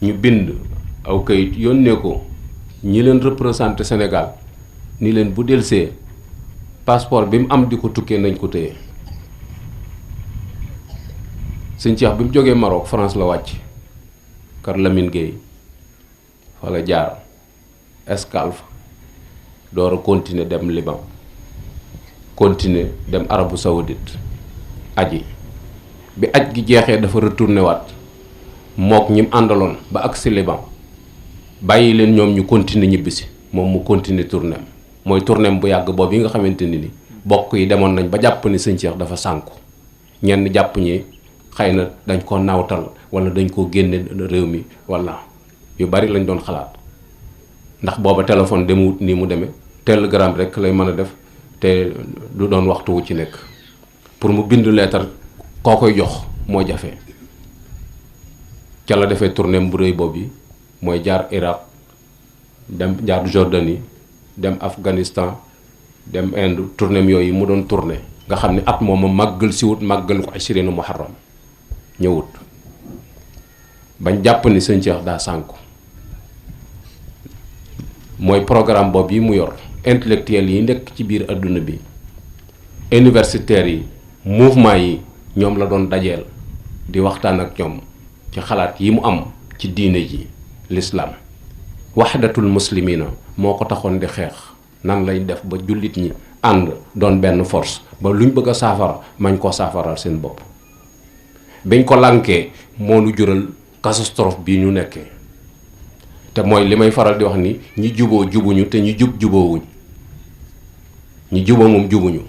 ñu bind aw kayit yónnee ko ñi leen représenté Sénégal ni leen bu delsee passeport bi mu am di ko tukkee nañ ko téye. sëñ Cheikh bi mu jógee Maroc France la wàcc kar Lamine Gueye fa la jaar escale fa door a continuer dem Liban continuer dem Arabie Saoudite aji bi aj gi jeexee dafa retourné waat mook ñi mu àndaloon ba agsi Liban bàyyi leen ñoom ñu continuer ñibbisi moom mu continuer tournéem mooy tournéem bu yàgg boobu yi nga xamante ni bokk yi demoon nañ ba jàpp ni sëñ Cheikh dafa sànku ñenn jàpp ñi xëy na dañ ko nawtal wala dañ ko génne réew mi wala yu bari lañ doon xalaat ndax booba téléphone demut nii mu demee télégramme rek lay mën a def te du doon waxtu wu ci nekk pour mu bind leetar koo koy jox moo jafe ca la defee tournéem bu rëy boobu mooy jaar Irak dem jaar Jordanie dem Afghanistan dem Inde tournéem yooyu mu doon tourné nga xam ne at moom a màggal si wut màggal ko ashrina muharram ñëwut bañ jàpp ni sëñ Cheikh daa sànku mooy programme boobu yi mu yor intellectuel yi nekk ci biir adduna bi universitaires yi mouvement yi ñoom la doon dajeel di waxtaan ak ñoom ci xalaat yi mu am ci diine ji l'islam wahdatul muslimina moo ko taxoon di xeex nan lay def ba jullit ñi ànd doon benn force ba luñ bëgg a saafara mañ koo saafaral seen bopp biñ ko lànkee moo nu jural catastrophe bii ñu nekkee te mooy li may faral di wax ni ñi juboo jubuñu te ñi jub juboowuñ ñi juboo moom jubuñu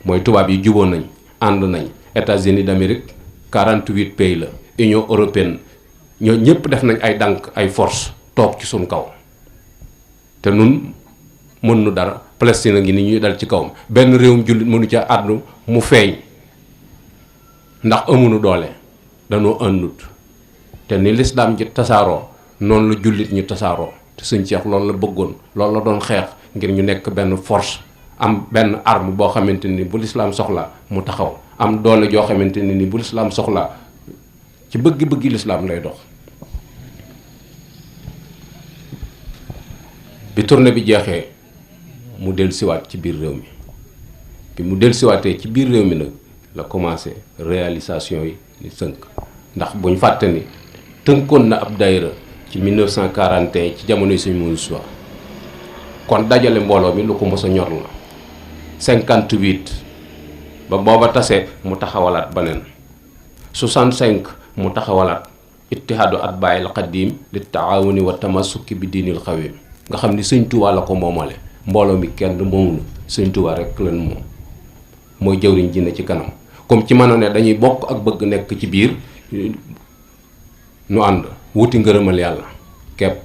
mooy tubaab yi juboo nañ ànd nañ États-Unis d'Amérique 48 pays la Union européenne ñoo ñëpp def nañ ay dànk ay force toog ci suñ kaw te nun mën nu dara Palestine a ngi ni ñuy dal ci kawam benn réewum jullit mënu ca àddu mu feeñ ndax amuñu doole dañoo àndut te ni lislaam ji tasaaroo noonu la jullit ñu tasaaroo te sëñ Cheikh loolu la bëggoon loolu la doon xeex ngir ñu nekk benn force am benn arme boo xamante ni bu lislaam soxla mu taxaw am doole joo xamante ni bu lislaam soxla ci bëgg-bëggi lislaam lay dox. bi tournée bi jeexee mu dellusiwaat ci biir réew mi bi mu dellusiwaatee ci biir réew mi nag la commencé réalisation yi ni sënk ndax buñ fàtte ni tënkoon na ab daayira ci 1941 ci jamonoy Sëñ Muusaa kon dajale mbooloo mi lu ko mos a ñor la 58 ba booba tase mu taxawalaat beneen 65 mu taxawalaat ittihaadu atbaa'il xadiim li taawuni wa tamassuki bi diinil xawiim nga xam ni Sëñ Tuubaa la ko moomale mbooloo mi kenn moomu Sëñ Tuubaa rek lan moom mooy jëwriñ ji ne ci kanam comme ci mën a ne dañuy bokk ak bëgg nekk ci biir nu ànd wuti ngërëmal yàlla kepp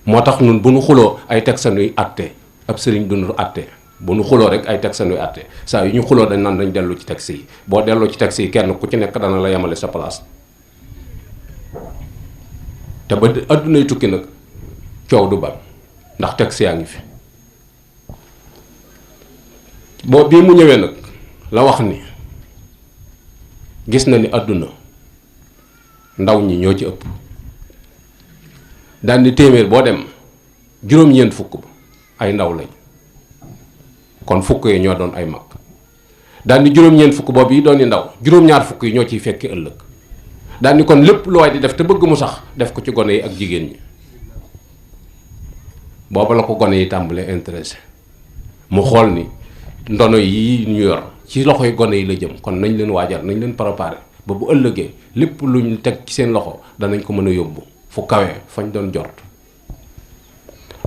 moo tax nun bu nu xuloo ay teg sanuy àtte ab sëriñ du nu àtte bu nu xuloo rek ay teg sanuy àtte saa yu ñu xuloo dañ naan dañ dellu ci texte yi boo delloo ci texte yi kenn ku ci nekk dana la yemale sa place te ba addunay tukki nag coow du bal ndax texte yaa ngi fi boo bii mu ñëwee nag la wax ni gis na ni àdduna ndaw ñi ñoo ci ëpp daal di téeméer boo dem juróom-ñeent fukk ba ay ndaw lañ kon fukk yi ñoo doon ay mag daal di juróom-ñeent fukk boobu yi doon di ndaw juróom-ñaar fukk yi ñoo ciy fekki ëllëg daal di kon lépp lu waay di def te bëgg mu sax def ko ci gone yi ak jigéen ñi booba la ko gone yi tàmbalee intéressé mu xool ni ndono yi ñu yor ci loxoy gone yi la jëm kon nañ leen waajal nañ leen préparé ba bu ëllëgee lépp lu ñu teg ci seen loxo danañ ko mën a yóbbu fu kawee fañ doon jort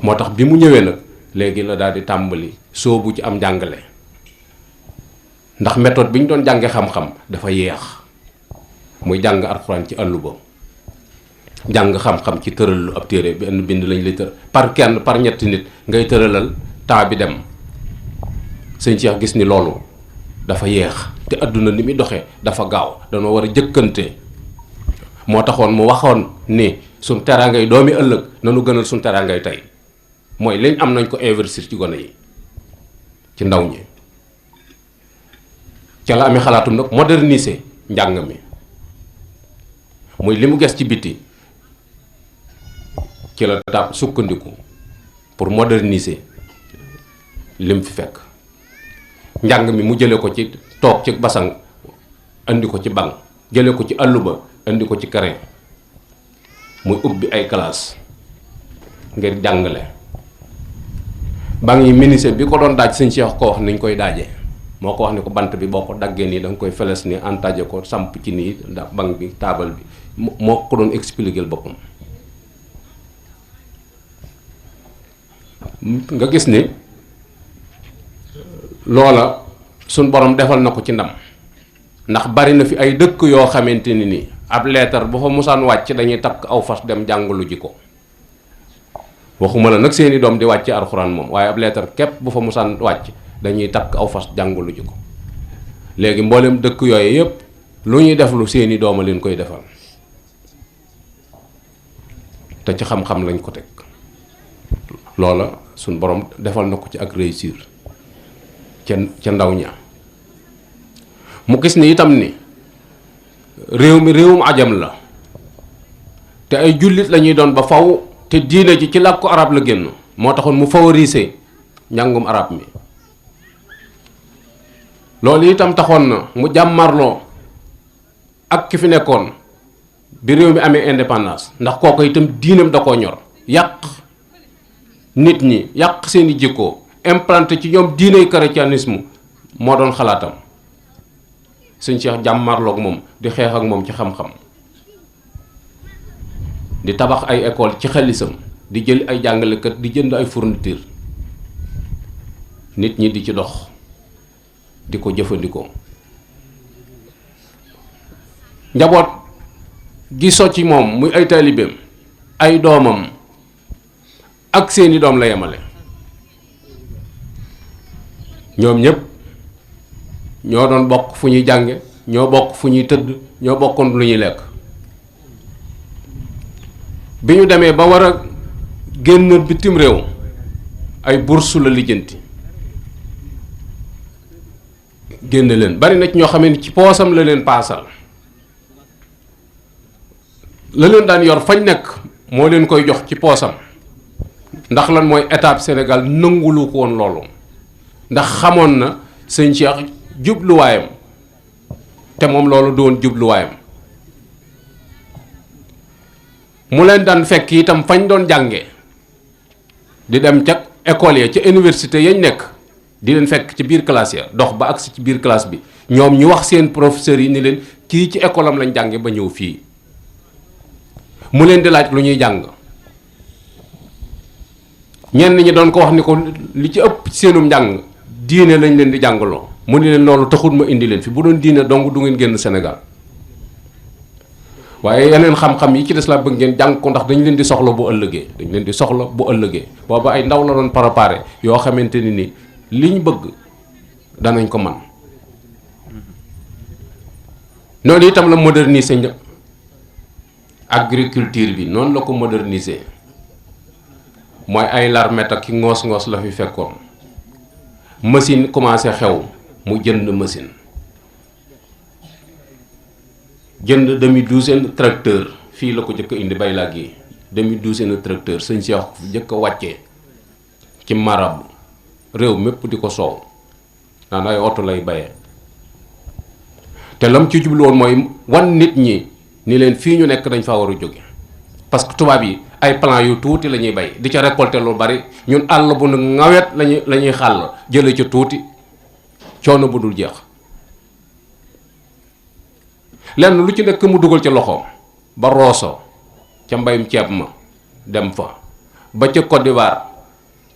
moo tax bi mu ñëwee nag léegi la daal di tàmbali soobu ci am njàngale ndax méthode bi ñu doon jànge xam-xam dafa yeex muy jàng alxuraan ci àllu ba jàng xam-xam ci tëralu ab téere benn bind lañ lay tër par kenn par ñetti nit ngay tëralal temps bi dem sëñ Cheikh gis ni loolu dafa yeex te adduna ni muy doxee dafa gaaw danoo war a jëkkante moo taxoon mu waxoon ni suñ teraangay doomi ëllëg nanu gënal suñ teraangay tey mooy liñ am nañ ko investir ci gone yi ci ndaw ñi ca la amee xalaatum nag moderniser njàng mi muy li mu ges ci biti ci la tab sukkandiku pour moderniser lim fi fekk njàng mi mu jële ko ci toog ci basang andi ko ci banc jële ko ci àlluba andi ko ci crayon muy ubbi ay classe ngir jàngale banc yi menuisier bi ko doon daaj sëñ Cheikh ko wax niñ koy daajee moo ko wax ni ko bant bi boo ko daggee nii da nga koy feles ni entaje ko samp ci nii ndax banc bi taabal bi moo ko doon expliquer boppam nga gis ni loola suñ borom defal na ko ci ndam ndax bari na fi ay dëkk yoo xamante ni ab leetar bu fa musaan wàcc dañuy takk aw fas dem jàngalu ji ko waxuma la nag seeni doom di wàcc alxuraan moom waaye ab leetar képp bu fa musaan wàcc dañuy takk aw fas jàngalu ji ko léegi mboolem dëkk yooyu yépp lu ñuy def lu seeni dooma leen koy defal te ci xam-xam lañ ko teg loola suñ borom defal na ko ci ak réussir ca ndaw ña mu gis ni itam ni réew mi réewum ajam la te ay jullit lañuy doon ba faw te diine ji ci làkku arab la génn moo taxoon mu favoriser njàngum arab mi loolu itam taxoon na mu jàmmarloo ak ki fi nekkoon bi réew mi amee indépendance ndax kooku itam diinam da koo ñor yàq nit ñi yàq seeni jikko implanté ci ñoom diiney chrétianisme moo doon xalaatam sëñ Cheikh jàmmarloog moom di xeex ak moom ci xam-xam di tabax ay école ci xalisam di jël ay jàngalekat di jënd ay fourniture nit ñi di ci dox di ko jëfandikoo njaboot gi so ci moom muy ay taalibeem ay doomam ak seeni doom la yemale ñoom ñépp ñoo doon bokk fu ñuy jànge ñoo bokk fu ñuy tëdd ñoo bokkoon lu ñuy lekk bi ñu demee ba war a génn bitim réew ay bourse la lijjanti génn leen bari na ci ñoo xamee ni ci poosam la leen paasal la leen daan yor fañ nekk moo leen koy jox ci poosam ndax lan mooy étape Sénégal nangulu ko woon loolu ndax xamoon na sëñ Cheikh jubluwaayam te moom loolu doon jubluwaayam mu leen daan fekk itam fañ doon jànge di dem ca école ya ca université yañ nekk di leen fekk ci biir classe ya dox ba agsi ci biir classe bi ñoom ñu wax seen professeurs yi ni leen kii ci école am lañ jànge ba ñëw fii mu leen di laaj lu ñuy jàng ñenn ñi doon ko wax ni ko li ci ëpp seenum njàng diine lañ leen di jàngaloo mu ni leen loolu taxul ma indi leen fi bu doon diine dong du ngeen génn Sénégal waaye yeneen xam-xam yi ci des la bëgg ngeen jàng ko ndax dañ leen di soxla bu ëllëgee dañ leen di soxla bu ëllëgee booba ay ndaw la doon préparé yoo xamante ni liñ bëgg danañ ko man noonu itam la moderniser agriculture bi noonu la ko moderniser mooy ay larmet ak ki ngoos-ngoos la fi fekkoon machine commencé xew mu jënd machine jënd demi-douzaine tracteur fii la ko jëkk indi bay laa gi demi-douzaine tracteur sëñ Cheikh jëkk a wàccee ci marab réew mépp di ko soow naan ay oto lay bayee te lam ci jublu woon mooy wan nit ñi ni leen fii ñu nekk dañ faa war a jóge parce que tubaab yi ay plan yu tuuti la ñuy bay di ca récolter lu bari ñun àll bu nu ngawet la ñuy xàll jële ca tuuti coono bu dul jeex lenn lu ci nekk mu dugal ca loxoom ba Rosso ca mbayum ceeb ma dem fa ba ca Côte d'Ivoire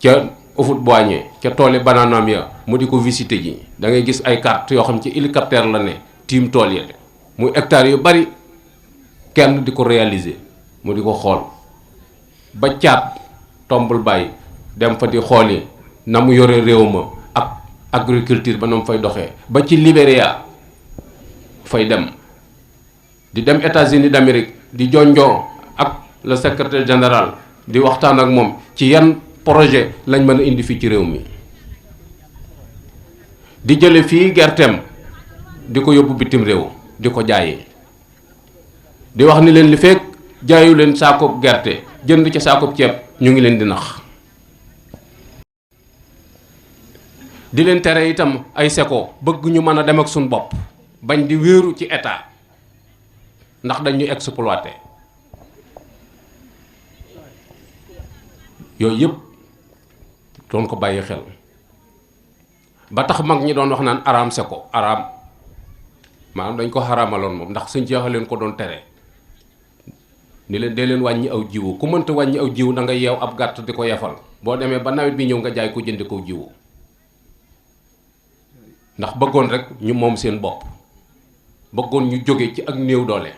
ca Houphouët-Boigny ca tooli bananaam ya mu di ko visiter ji da ngay gis ay carte yoo xam ci hélicoptère la ne tiim tool ya muy hectares yu bari kenn di ko réaliser mu di ko xool ba caat tombul bàyyi dem fa di xooli na mu yore réew ma ak agriculture ba na mu fay doxee ba ci Libéria fay dem di dem États-Unis d'Amérique di jonjoo ak le secrétaire général di waxtaan ak moom ci yan projet lañ mën a indi fii ci réew mi di jële fii gerteem di ko yóbbu bitim réew di ko jaayee di wax ni leen li fekk jaayu leen saakoob gerte jënd ca saakoob ceeb ñu ngi leen di nax. di leen tere itam ay seko bëgg ñu mën a dem ak suñ bopp bañ di wéeru ci état ndax dañ ñu exploité. yooyu yëpp doon ko bàyyi xel ba tax mag ñi doon wax naan araam seko araam maanaam dañ ko xaraamaloon moom ndax suñ jeexal leen ko doon tere ni leen dee leen wàññi aw jiwu ku mënta wàññi aw jiwu da nga yeew ab gàtt di ko yefal boo demee ba nawet bi ñëw nga jaay ko jënd ko jiwu ndax bëggoon rek ñu moom seen bopp bëggoon ñu jóge ci ak néew doole.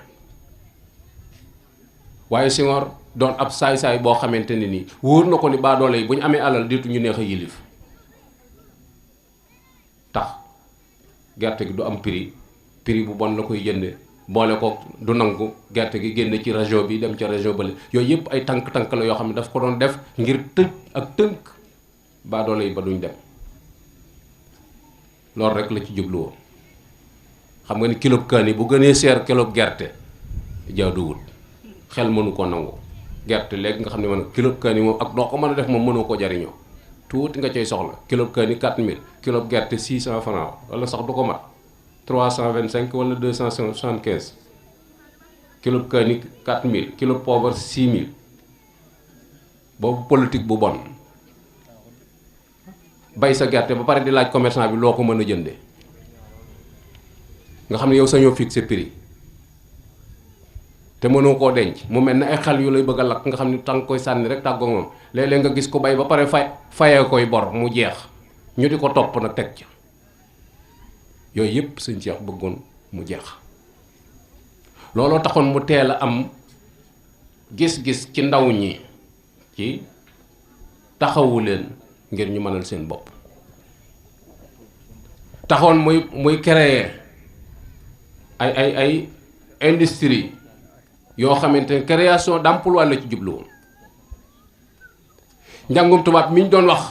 waaye Senghor doon ab saay-saay boo xamante ne nii wóor na ko ni baa doole yi bu ñu amee alal diitu ñu neex a yilif tax gerte gi du am prix bu bon la koy jënde boole ko du nangu gerte gi génn ci région bi dem ca région bële yooyu yëpp ay tànk-tànk la yoo xam ne daf ko doon def ngir tëj ak tënk baa doole yi ba duñ dem loolu rek la ci jubluwoo. xam nga ni kilo kaani bu gënee seer kilo gerte jaaduwul xel mënu ko nangu gerte léegi nga xam ne man kilo kaani moom ak doo ko mën a def moom mënoo ko jariñoo tuuti nga cay soxla kilo kaani 4000 kilo gerte 600 francs wala sax du ko mat 325 wala 275 kilo kaani 4000 kilo poobar 6000 boobu politique bu bon bay sa gerte ba pare di laaj commerçant bi loo ko mën a jënde nga xam ne yow sañoo fixé prix te mënoo koo denc mu mel ne ay xal yu lay bëgg a lakk nga xam ne tànk koy sànni rek tàggoo moom léeg-léeg nga gis ko bay ba pare fayee koy bor mu jeex ñu di ko topp nag teg ca yooyu yëpp sëñ Cheikh bëggoon mu jeex. looloo taxoon mu teel a am gis-gis ci ndaw ñi ci taxawu leen ngir ñu mënal seen bopp taxoon muy créer ay industrie yoo xamante ne création d'emploi la ci jublu woon njàngum tubaab mi ñu doon wax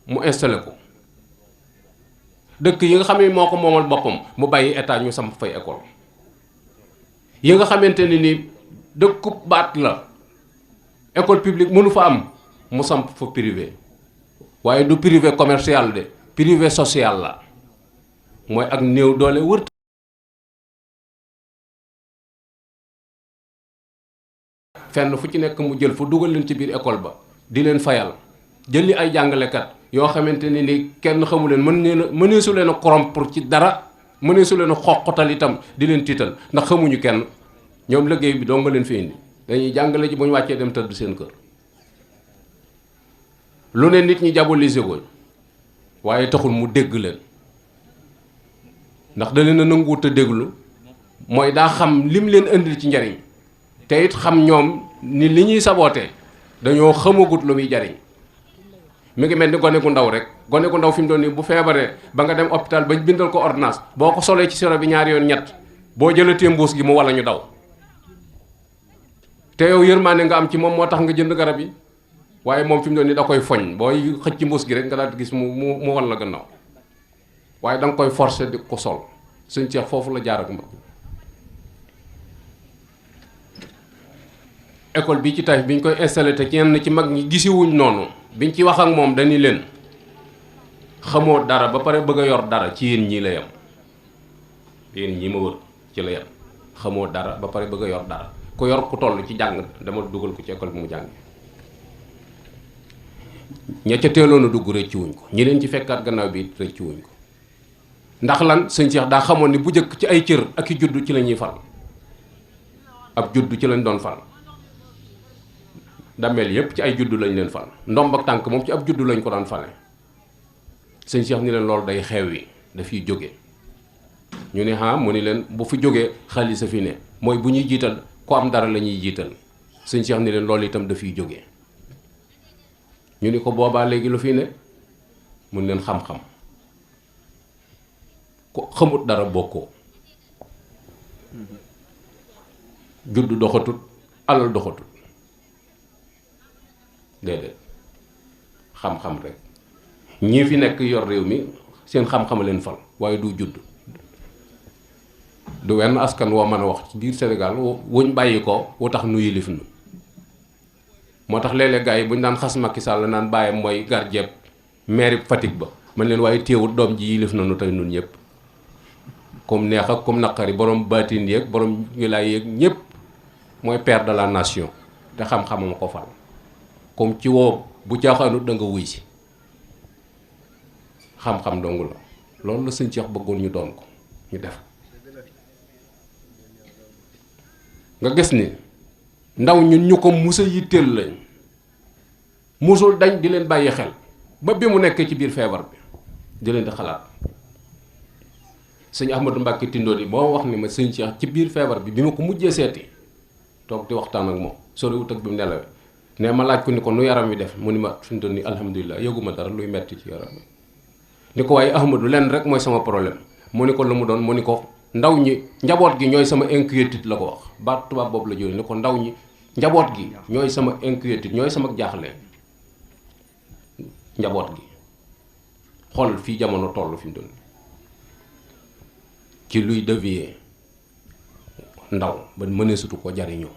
mu installé ko dëkk yi nga xam ne moo ko moomal boppam mu bàyyi état ñu samp fay école yi nga xamante ne ni dëkkub baat la école publique mënu fa am mu samp fa privé waaye du privé commercial de privé social la mooy ak néew doole wër fenn fu ci nekk mu jël fu dugal leen ci biir école ba di leen fayal jëli ay jàngalekat yoo xamante ne ni kenn xamu leen mëneesu leen a corrompre ci dara mëneesu leen a xoqatal itam di leen tiital ndax xamuñu kenn ñoom liggéey bi doo nga leen fi indi dañuy jàngale ji bu ñu wàccee dem tëdd seen kër lu ne nit ñi diaboliser ko waaye taxul mu dégg leen ndax da leen a nanguwut a déglu mooy daa xam lim leen indil ci njariñ te it xam ñoom ni li ñuy sabootee dañoo xamagut lu muy jariñ mi ngi mel ni gone gu ndaw rek gone gu ndaw fi mu doon nii bu feebaree ba nga dem hôpital bañ bindal ko ordonnance boo ko solee ci siro bi ñaari yoon ñett boo jëlatee mbuus gi mu walla ñu daw te yow yërmaane nga am ci moom moo tax nga jënd garab yi waaye moom fi mu doon nii da koy foñ booy xëcc ci mbuus gi rek nga daal di gis mu walla gannaaw waaye da nga koy forcer di ko sol sëñ Cheikh foofu la jaar ak ma école bi ci Taïf bi ñu koy installé te ñenn ci mag ñi gisiwuñ noonu biñ ci wax ak moom dañuy leen xamoo dara ba pare bëgg a yor dara ci yéen ñii la yem yéen ñii ma wër ci la yem xamoo dara ba pare bëgg a yor dara ku yor ku toll ci jàng dama dugal ko ci école bi mu jàng ña ca teeloon a dugg rëcc wuñ ko ñi leen ci fekkaat gannaaw bi rëcc wuñ ko ndax lan sëñ Cheikh daa xamoon ni bu njëkk ci ay cër ak i juddu ci la ñuy fal ab juddu ci lañ doon fal dameel yépp ci ay juddu lañ leen fal ndomb ak tànk moom ci ab juddu lañ ko daan fale sëñ Cheikh ni leen loolu day xew yi dafiy jóge ñu ne mu ni leen bu fi jógee xaalis a fi ne mooy bu ñuy jiital ku am dara la ñuy jiital sëñ Cheikh ni leen loolu itam dafiy jóge ñu ni ko boobaa léegi lu fi ne mun leen xam-xam ko xamut dara bokkoo juddu doxatut alal doxatut déedéet xam-xam rek ñii fi nekk yor réew mi seen xam-xam leen fal waaye du judd du wenn askan woo mën a wax ci biir Sénégal wuñ bàyyi ko wu tax nu yilif nu moo tax léeg-léeg gars yi bu ñu daan xas Macky Sall naan bàyyam mooy gardien maire Fatick ba man leen waaye téewut doom ji yilif na nu tey nun ñëpp comme neex ak comme naqari borom baatin yeeg borom wilaay yeeg ñëpp mooy père de la nation te xam-xamam ko fal comme ci woo bu caaxaanut da nga wuy si xam-xam dongu la loolu la sëñ Cheikh bëggoon ñu doon ko ñu def nga gis ni ndaw ñun ñu ko musa yitteel lañ musul dañ di leen bàyyi xel ba bi mu nekkee ci biir feebar bi di leen di xalaat sëñ Ahmadou Mbacke Tindodi boo wax ni ma sëñ Cheikh ci biir feebar bi ma ko mujjee seeti toog di waxtaan ak moom soriwut ak bi mu nelawee ne ma laaj ko ni ko nu yaram wi def mu ni ma fi mu toll nii alhamdulilah yëguma dara luy metti ci yaram wi ni ko waaye Ahmadou lenn rek mooy sama problème mu ni ko lu mu doon mu ni ko ndaw ñi njaboot gi ñooy sama inquiétude la ko wax baat tubaab boobu la jógee ni ko ndaw ñi njaboot gi ñooy sama inquiétude ñooy sama jaaxle njaboot gi xool fii jamono toll fi mu doon ci luy dévier ndaw ba mëneesatu ko jariñoo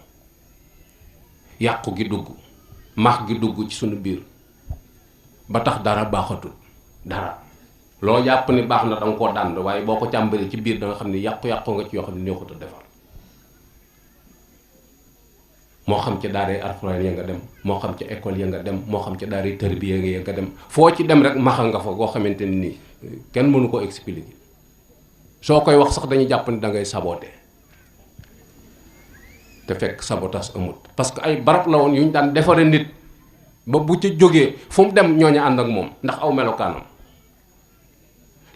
yàqu gi dugg max gi dugg ci sunu biir ba tax dara baaxatul dara loo jàpp ni baax na danga koo dànd waaye boo ko càmbaree ci biir da nga xam ne yàqu-yàqu nga ci yoo xam ne neexut a defar moo xam ca daaray alxuraan ya nga dem moo xam ca école ya nga dem moo xam ca daaray tërbiya ya nga dem foo ci dem rek maxa nga fa goo xamante ni nii kenn mënu ko expliquer soo koy wax sax dañuy jàpp ni da ngay saboter te fekk sabotage amut parce que ay barab la woon yu ñu daan defare nit ba bu ca jógee fu mu dem ñooñu ànd ak moom ndax aw melokaanam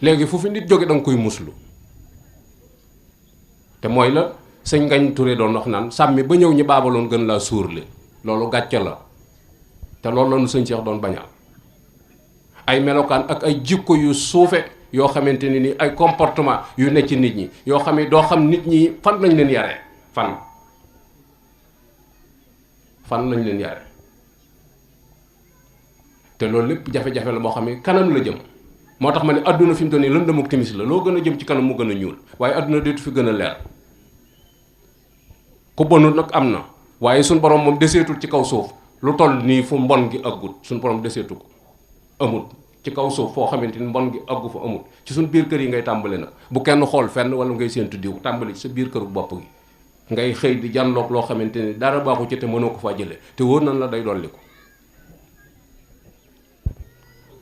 léegi fu fi nit jóge da nga koy muslu te mooy la sëñ Ngañ Touré doon wax naan sàmmi ba ñëw ñi baabaloon gën laa suurle loolu gàcce la te loolu la nu sëñ Cheikh doon bañal ay melokaan ak ay jikko yu suufe yoo xamante ni ay comportement yu ne ci nit ñi yoo xam ne doo xam nit ñi fan lañ leen yare fan lañ leen yare te loolu lépp jafe-jafe la moo xam ne kanam la jëm moo tax ma ne adduna fi mu toll nii lëndëm ak timis la loo gën a jëm ci kanam mu gën a ñuul waaye adduna déetu fi gën a leer ku bonul nag am na waaye suñ borom moom deseetul ci kaw suuf lu toll nii fu mbon gi aggut suñ borom deseetu ko amut ci kaw suuf foo xamante ni mbon gi aggu fa amut ci suñ biir kër yi ngay tàmbali nag bu kenn xool fenn wala ngay séentu diw tàmbali ci sa biir këru bopp gi ngay xëy di janloog loo xamante ni dara baaxu ci te mënoo ko faa jële te wóor nañ la day dolli ko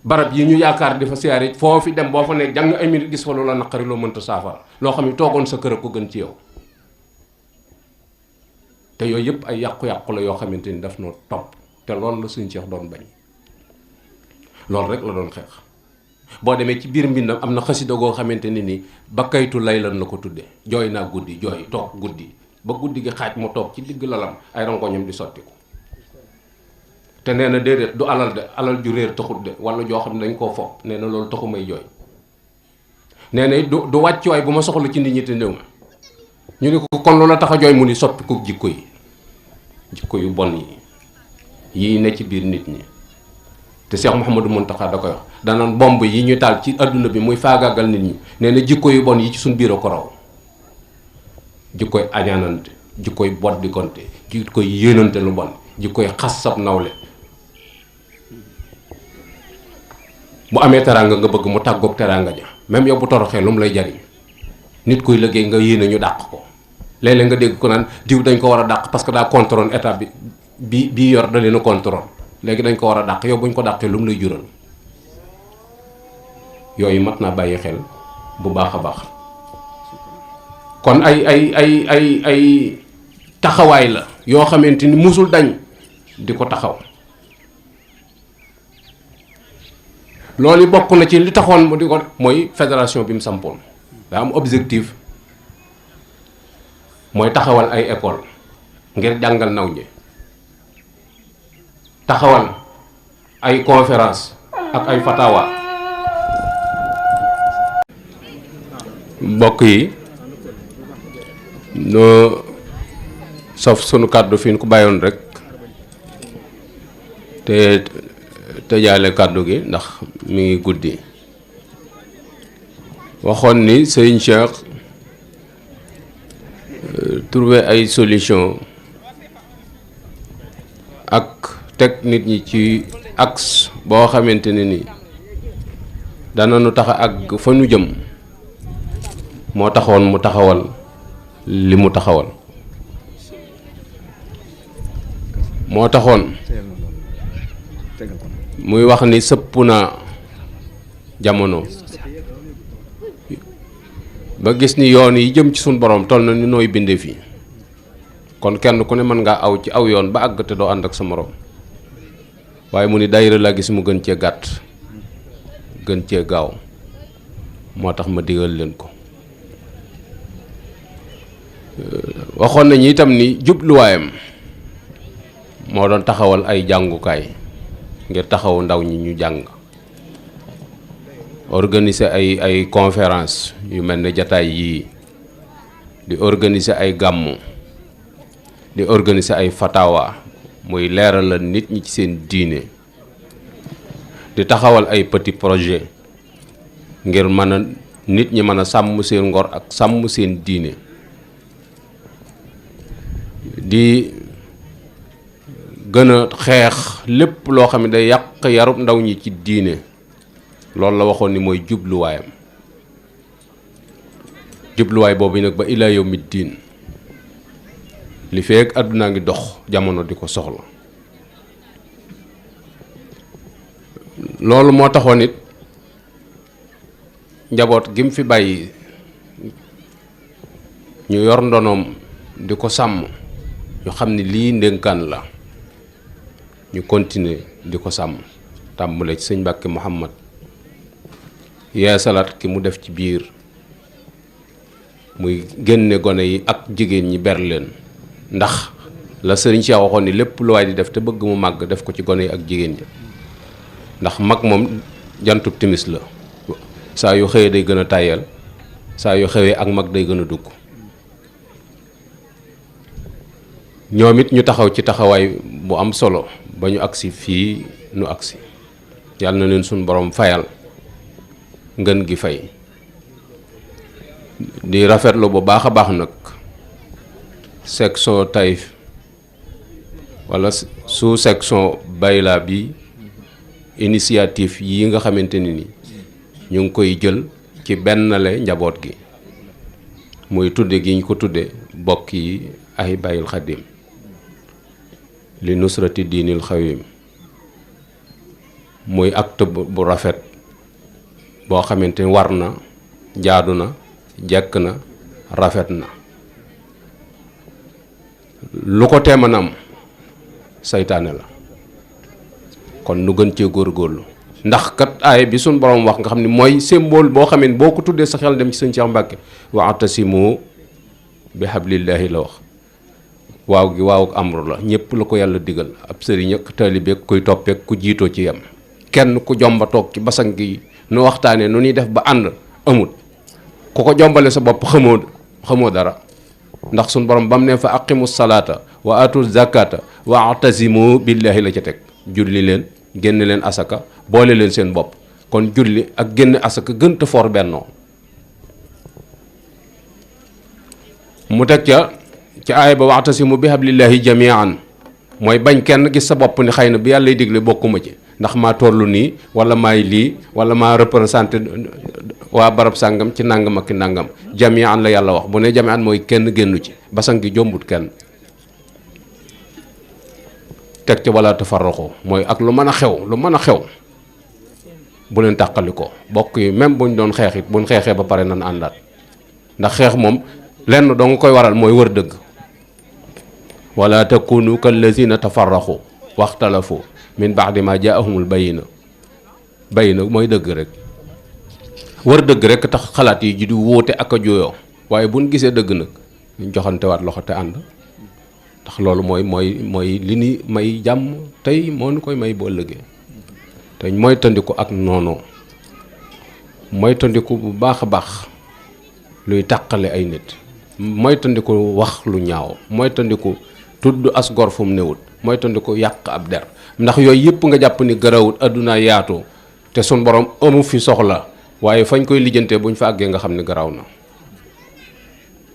barab yi ñu yaakaar di fa siyaare foo fi dem boo fa ne jàng ay minute gis fa loola naqari loo mënta saafara loo xam ne toogoon sa kër a ko gën ci yow te yooyu yëpp ay yàqu-yàqu la yoo xamante ni daf noo topp te loolu la suñ Cheikh doon bañ loolu rek la doon xeex boo demee ci biir mbindam am na xasida goo xamante ni nii bakkaytu lay lan la ko tudde jooy naa guddi jooy toog guddi ba guddi gi xaaj mu toog ci digg lalam ay rangoñam di sotti ko te nee na déedéet du alal de alal ju réer taxut de wala joo xam ne dañ koo foog nee na loolu taxu may jooy nee na du wàccuwaay bu ma soxla ci nit ñi te néew ma ñu ne ko kon loola tax a jooy mu ni soppi ko jikko yu bon yi ne ci biir nit ñi te Cheikh Mouhamadou Mountakha da koy wax danaan bomb yi ñu taal ci adduna bi muy faagaagal nit ñi nee na jikko yu bon yi ci suñ biir a ko raw jikkoy añaanante jikkoy boddikonte jikkoy yéenante lu bon jikkoy xas sab nawle bu amee teraanga nga bëgg mu tàggoog teraanga ja même yow bu toroxee lu mu lay jariñ nit kuy liggéey nga yéene ñu dàq ko léeg-léeg nga dégg ko naan diw dañ ko war a dàq parce que daa contrôle état bi yor da leen a contrôle léegi dañ ko war a dàq yow buñ ko dàqee lu mu lay jural yooyu mat naa bàyyi xel bu baax a baax kon ay taxawaay la yoo xamante ni musul dañ di ko taxaw loolu bokk na ci li taxoon mu di ko mooy fédération bi mu sampoon daa am objectif mooy taxawal ay école ngir jàngal ndaw ñi taxawal ay conférence ak ay fatawa mbokk yi noo saf sunu kàddu fi ñu ko bàyyoon rek te tëjaale kàddu gi ndax mi ngi guddi waxoon ni sëriñ Cheikh trouver ay solution ak teg nit ñi ci axe boo xamante ne ni dana nu tax ak fa nu jëm moo taxoon mu taxawal li mu taxawal moo taxoon muy wax ni sëpp na jamono ba gis ni yoon yi jëm ci suñ borom toll na ni nooy bindee fii kon kenn ku ne mën ngaa aw ci aw yoon ba àgg te doo ànd ak sa morom waaye mu ni daayira laa gis mu gën cee gàtt gën cee gaaw moo tax ma digal leen ko. waxoon nañu itam ni jubluwaayam moo doon taxawal ay jàngukaay ngir taxawu ndaw ñi ñu jàng, organiser ay conférence yu mel ne jataay yii, di organiser ay gàmmu, di organiser ay fatawa muy leeral la nit ñi ci seen diine, di taxawal ay petit projet ngir mën a nit ñi mën a sàmm seen ngor ak sàmm seen diine, di gën a xeex lépp loo xam ne day yàq yarub ndaw ñi ci diine. loolu la waxoon ni mooy jubluwaayam. jubluwaay boobu nag ba ilaa yawmi diin li feek àdduna ngi dox jamono di ko soxla. loolu moo taxoon it njaboot gi mu fi bàyyi ñu yor ndonoom di ko sàmm ñu xam ni lii ndénkaan la, ñu continuer di ko sàmm tàmbale ci sëñ Mbàkke Muhammad yeesalaat ki mu def ci biir muy génne gone yi ak jigéen ñi ber leen, ndax la sëriñ Cheikh waxoon ni lépp lu waay di def te bëgg mu màgg def ko ci gone yi ak jigéen ñi, ndax mag moom jantub timis la, saa yu xëyee day gën a tàyyeel, saa yu xëwee ak mag day gën a dugg. ñoom it ñu taxaw ci taxawaay bu am solo ba ñu agsi fii nu agsi. yàlla na leen suñ borom fayal ngën gi fay. di rafetlu bu baax a baax nag section Taïf wala sous section Bayla bi initiative yi nga xamante ni ñu ngi koy jël ci bennale njaboot gi, muy tudde gi ñu ko tudde bokk yi ay Bayil Xadim li nusrati diinil xawim, muy acte bu rafet boo xamante ni war na, jaadu na, jekk na, rafet na. lu ko teemanam saytaane la, kon nu gën cee góorgóorlu, ndax kat aay bi suñ borom wax nga xam ni mooy symbole boo xam ne boo ko tuddee sa xel dem ci sëñ Cheikh Mbacke wa'tasimu bi hablillahi la wax. waaw gi waaw amru la, ñëpp la ko yàlla digal, ab sëriñ ak taalibe kuy toppeek ku jiitoo ci yem. kenn ku jomba toog ci basang gi nu waxtaanee nu ñuy def ba ànd amut, ku ko jombale sa bopp xamoo dara, ndax suñ borom ba mu ne fa aqimu salaata wa atu zakata wa atasimu billahi la ca teg. julli leen, génn leen asaka, boole leen seen bopp. kon julli ak génn asaka gënta for bennoo. mu teg ca ci aaya ba wa'tasimu bi hablillahi jami'an, mooy bañ kenn gis sa bopp ni xëy na bi yàlla digle bokkuma ci, ndax maa tollu nii wala maay lii wala maa représenté waa barab sàngam ci nàngam ak nàngam. jami'an la yàlla wax, bu ne jami'an mooy kenn génnu ci, basang gi jombut kenn. teg ca wala tafarraqu mooy ak lu mën a xew bu leen tàqali ko. bokk yi même buñ doon xeex it buñ xeexee ba pare nan àndaat, ndax xeex moom lenn doo nga koy waral mooy wër dëgg. wala takunu kallazina tafarraqu waxtalafu min ba'di ma jaahumul bayina mooy dëgg rek. wër dëgg rek tax xalaat yi ji di wóote ak a juyoo, waaye buñ gisee dëgg nag ñu joxantewaat loxo te ànd, ndax loolu mooy li ni may jàmm tey moo ni koy may boo ëllëgee. te mooy tandiku ak noonu, mooy tandiku bu baax a baax luy tàqale ay nit, mooy tandiku wax lu ñaaw, mooy tandiku tudd as gor fu mu newut, mooy tandiku yàq ab der. ndax yooyu yëpp nga jàpp ni garawut, adduna yaatu te sun borom amu fi soxla, waaye fañ koy lijjantee buñ fa àggee nga xam ne garaw na.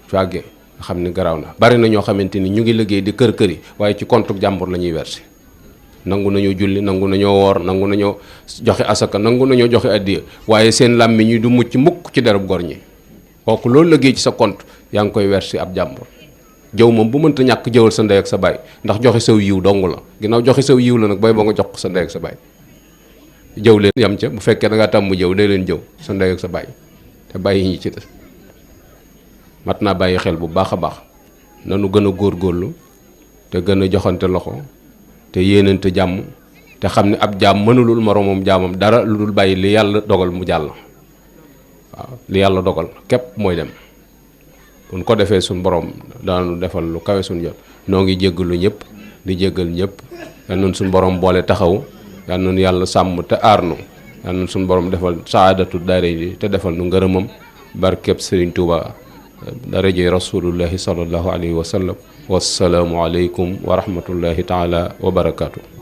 fa àggee nga xam ni garaaw na. bari na ñoo xamante ni ñu ngi liggéey di kër yi waaye ci compte jàmbur la ñuy verser nangu nañoo julli nangu nañoo woor nangu nañoo joxe asaka nangu nañoo joxe addiya waaye seen làmmiñ ñi du mucc mukk ci derub gor ñi kooku loolu liggéey ci sa compte yaa ngi koy verser ab jàmbur. jëw moom bu mënta ñàkk jëwal sa ndey ak sa baay ndax joxe saw yiw dong la ginnaaw joxe saw yiw la nag booy boo nga jox ko sa ndey ak sa baay jëw leen yam ca bu fekkee da ngaa tàmm jëw dee leen jëw sa ndey ak sa baay te bàyyi ñi ci des mat naa bàyyi xel bu baax a baax nanu gën a góorgóorlu te gën a joxante loxo te yéenante jàmm te xam ne ab jaam mënulul moroomam jaamam dara lu dul bàyyi li yàlla dogal mu jàll waaw li yàlla dogal képp mooy dem buñ ko defee suñ borom daanu defal lu kawe suñ jot noo ngi jéggalu ñëpp di jéggal ñëpp yal nañ suñ borom boole taxaw yal nañ yàlla sàmm te aar nu yal nañ suñ borom defal saadatu daarayni te defal nu ngërëmam barkeb Sëriñ Tuuba darajey rasulullahi sallallahu alayhi wa sallam wassalaamu aleykum wa rahmatullahi taala wa barakaatu.